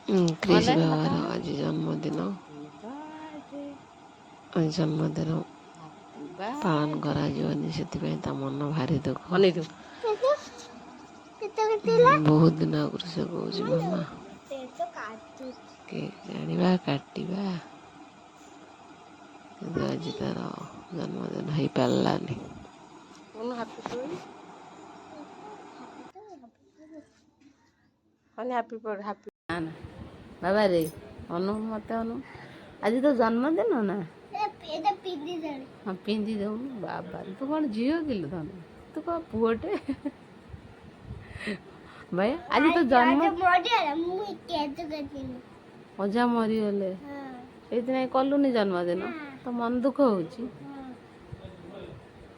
Chris ବାବାର ଆଜି ଜନ୍ମଦିନ। ଆଜି ଜନ୍ମଦିନ ପାଳନ କରାଯିବନି, ସେଥିପାଇଁ ତା ମନ ଭାରି ଦୁଃଖ। ବହୁତ ଦିନ ଆଗରୁ ସେ କହୁଛି, ମାମା, କେକ୍ ଆଣିବା, କାଟିବା। କିନ୍ତୁ ଆଜି ତାର ଜନ୍ମଦିନ ହେଇପାରିଲାନି। ହାପି ହାପି ହାପି ନା ନା, ବାବା ରେ, ଅନୁ, ମତେ ଅନୁ। ଆଜି ତ ଜନ୍ମଦିନ ନା? ହଁ, ପିନ୍ଧି ଦଉନୁ। ବାବା, ତୁ କ'ଣ ଝିଅ କିଲୋ ଧନ? ତୁ କ'ଣ ପୁଅଟେ ଭାଇ? ଆଜି ତ ଜନ୍ମ। ଅଜା ମରିଗଲେ, ସେଇଥିପାଇଁ କଲୁନି ଜନ୍ମଦିନ। ତ ମନ ଦୁଃଖ ହଉଛି,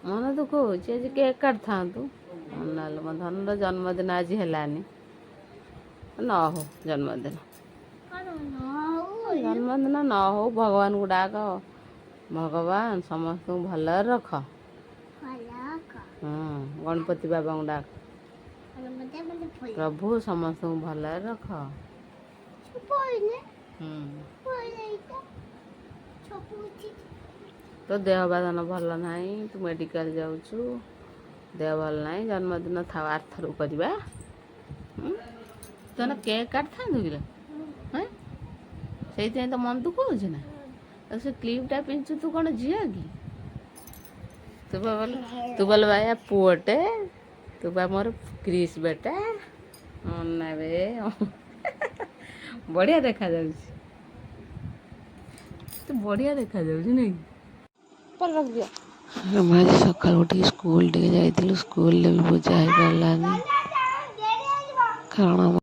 ମନ ଦୁଃଖ ହଉଛି। ଆଜି କେକ୍ କାଟିଥାନ୍ତୁ। ନହେଲେ ମୋ ଧନର ଜନ୍ମଦିନ ଆଜି ହେଲାନି। ନ ହଉ ଜନ୍ମଦିନ, ଜନ୍ମଦିନ ନ ହଉ। ଭଗବାନଙ୍କୁ ଡାକ, ଭଗବାନ ସମସ୍ତଙ୍କୁ ଭଲରେ ରଖ। ହଁ, ଗଣପତି ବାବାଙ୍କୁ ଡାକ, ପ୍ରଭୁ ସମସ୍ତଙ୍କୁ ଭଲରେ ରଖ। ହୁଁ ତୋ ଦେହ ବା ଧନ ଭଲ ନାହିଁ, ତୁ ମେଡ଼ିକାଲ ଯାଉଛୁ, ଦେହ ଭଲ ନାହିଁ। ଜନ୍ମଦିନ ଥାଉ, ଆରଥରକୁ କରିବା। ତୁ କେକ୍ କାଟିଥାନ୍ତୁ କିଲୋ? ହଁ, ସେଇଥିପାଇଁ ତ ମନ ଦୁଃଖ ହଉଛି ନା? ଆଉ ସେ କ୍ଲିପ୍ଟା ପିନ୍ଧୁଛୁ, ତୁ କ'ଣ ଝିଅ କି? ତୁ ବା ବୋଲ, ତୁ ବୋଲ ବାୟା ପୁଅଟେ। ତୁ ବା ମୋର କ୍ରିସ୍ ବେଟା। ନା ବେ, ବଢ଼ିଆ ଦେଖାଯାଉଛି ତୁ, ବଢ଼ିଆ ଦେଖାଯାଉଛି ନାଇଁ? ଆମେ ଆଜି ସକାଳୁ ଉଠିକି ସ୍କୁଲ ଟିକେ ଯାଇଥିଲୁ। ସ୍କୁଲରେ ବି ପୂଜା ହେଇପାରିଲାନି, କାରଣ